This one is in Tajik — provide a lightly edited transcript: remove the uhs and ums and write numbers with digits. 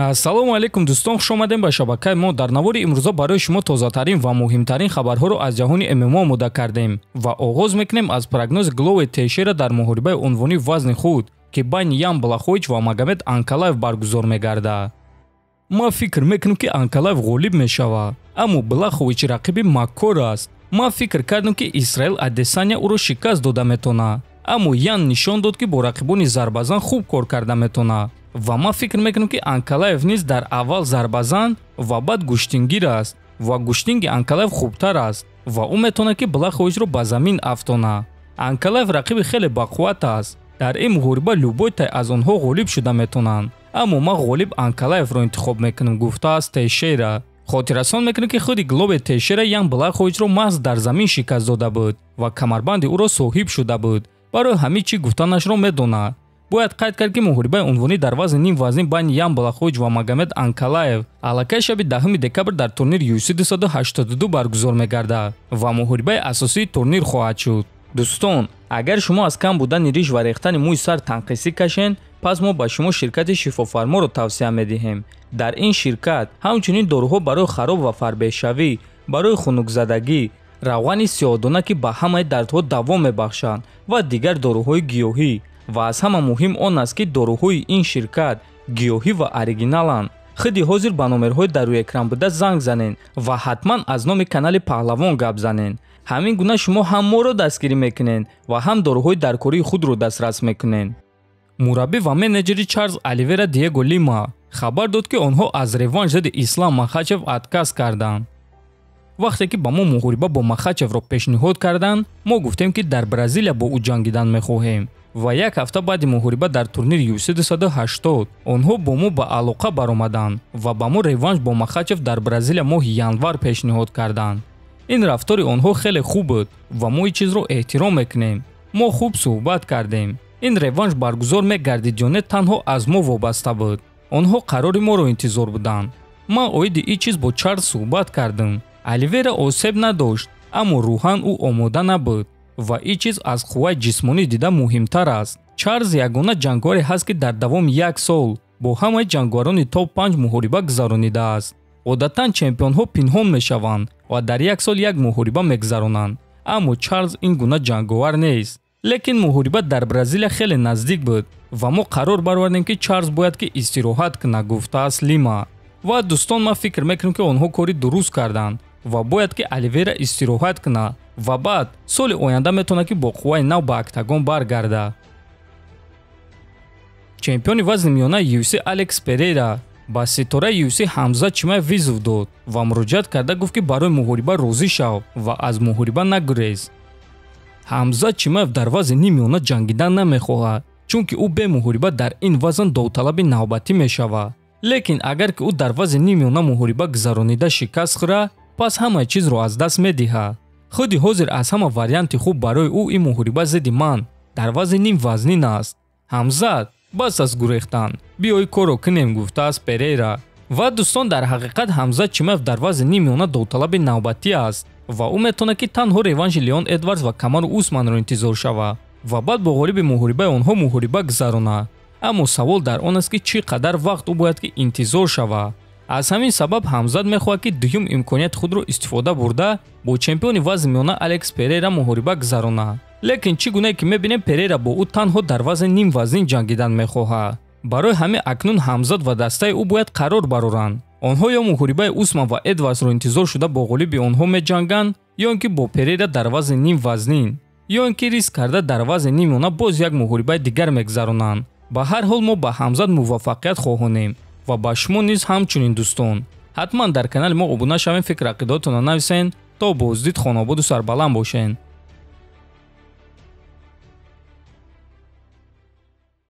Ассалому алайкум дӯстон, хуш омадем ба шабакаи мо. Дар навори имрӯза барои шумо тозатарин ва муҳимтарин хабарҳоро аз ҷаҳони ММА омода кардем ва оғоз мекунем аз прогнози Гловер Тейшера дар муҳорибаи унвонии вазни худ, ки байни Ян Блахович ва Магомед Анкалаев баргузор мегардад. Ман фикр мекунам, ки Анкалаев ғолиб мешавад, аммо Блахович рақиби маккор аст. Ман фикр кардам, ки Исраил Адесаня ӯро шикаст дода метавонад, аммо Ян нишон дод, ки бо рақибони зарбазан хуб кор карда метавонад. Ва ман фикр мекунам, ки Анкалаев низ дар аввал зарбазан ва баъд гӯштингир аст ва гӯштинги Анкалаев хубтар аст ва ӯ метавонад, ки Блаховичро ба замин афтонад. Анкалаев рақиби хеле бақувват аст. Дар ин муҳориба любой тай аз онҳо ғолиб шуда метавонанд, аммо ман ғолиб Анкалаевро интихоб мекунам, гуфтааст Тейшера. Хотиррасон мекунем, ки худи Гловер Тейшера Ян Блаховичро маҳз дар замин шикаст дода буд ва камарбанди ӯро соҳиб шуда буд. Барои ҳамин чӣ гуфтанашро медонад. Бояд қайд кард, ки муҳорибаи унвонӣ дар вазни ним вазнин байни Ян Блахович ва Магомед Анкалаев аллакай шаби 10 декабр дар турнири UFC 282 баргузор мегардад ва муҳорибаи асосии турнир хоҳад шуд. Дӯстон, агар шумо аз кам будани риш ва рехтани мӯи сар танқисӣ кашед, пас мо ба шумо ширкати Шифофарморо тавсия медиҳем. Дар ин ширкат ҳамчунин доруҳо барои хароб ва фарбеҳшавӣ, барои хунукзадагӣ, равғани сиёҳдона, ки ба ҳамаи дардҳо давом мебахшанд, ва дигар доруҳои гиёҳӣ. Ва аз ҳама муҳим он аст, ки доруҳои ин ширкат гиёҳӣ ва оригиналанд. Худи ҳозир ба номерҳои дар рӯи экран буда занг занед ва ҳатман аз номи канали Паҳлавон гап занед. Ҳамин гуна шумо ҳам моро дастгирӣ мекунед ва ҳам доруҳои даркории худро дастрас мекунед. Мураббӣ ва менеҷери Чарлз Оливера Диего Лима хабар дод, ки онҳо аз реванш зидди Ислам Махачев отказ карданд. Вақте ки ба мо муҳориба бо Махачевро пешниҳод карданд, мо гуфтем, ки дар Бразилия бо ӯ ҷангидан мехоҳем. Ва як ҳафта баъди муҳориба дар турнири UFC 280 онҳо бо мо ба алоқа баромаданд ва ба мо реванш бо Махачев дар Бразилия моҳи январ пешниҳод карданд. Ин рафтори онҳо хеле хуб буд ва мо ин чизро эҳтиром мекунем. Мо хуб суҳбат кардем. Ин реванш баргузор мегардид ё не, танҳо аз мо вобаста буд. Онҳо қарори моро интизор буданд. Ман оиди ин чиз бо Чарлз суҳбат кардам. Оливера осеб надошт, аммо рӯҳан ӯ омода набуд ва ин чиз аз қувваи ҷисмонӣ дида муҳимтар аст. Чарлз ягона ҷанговаре ҳаст, ки дар давоми як сол бо ҳамаи ҷанговарони топ-5 муҳориба гузаронидааст. Одатан чемпионҳо пинҳон мешаванд ва дар як сол як муҳориба мегузаронанд, аммо Чарлз ин гуна ҷанговар нест. Лекин муҳориба дар Бразилия хеле наздик буд ва мо қарор баровардем, ки Чарлз бояд ки истироҳат кунад, гуфтааст Лима. Ва дӯстон, ман фикр мекунам, ки онҳо кори дуруст карданд ва бояд ки Оливера истироҳат кунад ва баъд соли оянда метавонад, ки бо қувваи нав ба октагон баргардад. Чемпиони вазни миёнаи UFC Алекс Перейра ба ситораи UFC Ҳамзат Чимаев вызов дод ва муроҷиат карда гуфт, ки барои муҳориба розӣ шав ва аз муҳориба нагурез. Ҳамзат Чимаев дар вазни ним миёна ҷангидан намехоҳад, чунки ӯ бе муҳориба дар ин вазн довталаби навбатӣ мешавад. Лекин агар ки ӯ дар вазни ним миёна муҳориба гузаронида шикаст хӯрад, пас ҳамаи чизро аз даст медиҳад. Худи ҳозир аз ҳама варианти хуб барои ӯ ин муҳориба зидди ман дар вазни ним вазнин аст. Ҳамзат, бас аз гурехтан, биёй корро кунем, гуфтааст Перейра. Ва дӯстон, дар ҳақиқат Ҳамзат Чимаев дар вазни ним миёна довталаби навбатӣ аст ва ӯ метавонад, ки танҳо реванши Леон Эдвардс ва Камару Усманро интизор шавад ва баъд бо ғолиби муҳорибаи онҳо муҳориба гузаронад. Аммо савол дар он аст, ки чӣ қадар вақт ӯ бояд ки интизор шавад. Аз ҳамин сабаб Ҳамзат мехоҳад, ки дуюм имконияти худро истифода бурда бо чемпиони вазни миёна Алекс Перейра муҳориба гузаронад. Лекин чӣ гунае ки мебинем, Перейра бо ӯ танҳо дар вазни ним вазнин ҷангидан мехоҳад. Барои ҳамин акнун Ҳамзат ва дастаи ӯ бояд қарор бароранд. Онҳо ё муҳорибаи Усман ва Эдвардсро интизор шуда бо ғолиби онҳо меҷанганд, ё ин ки бо Перейра дар вазни ним вазнин, ё ин ки риск карда дар вазни ним миёна боз як муҳорибаи дигар мегузаронанд. Ба ҳар ҳол мо ба Ҳамзат муваффақият хоҳонем ва ба шумо низ ҳамчунин, дӯстон. Ҳатман дар канали мо обуна шавем, фикр ақидаотонро нависен. То боздид, хонободу сарбаланд бошен.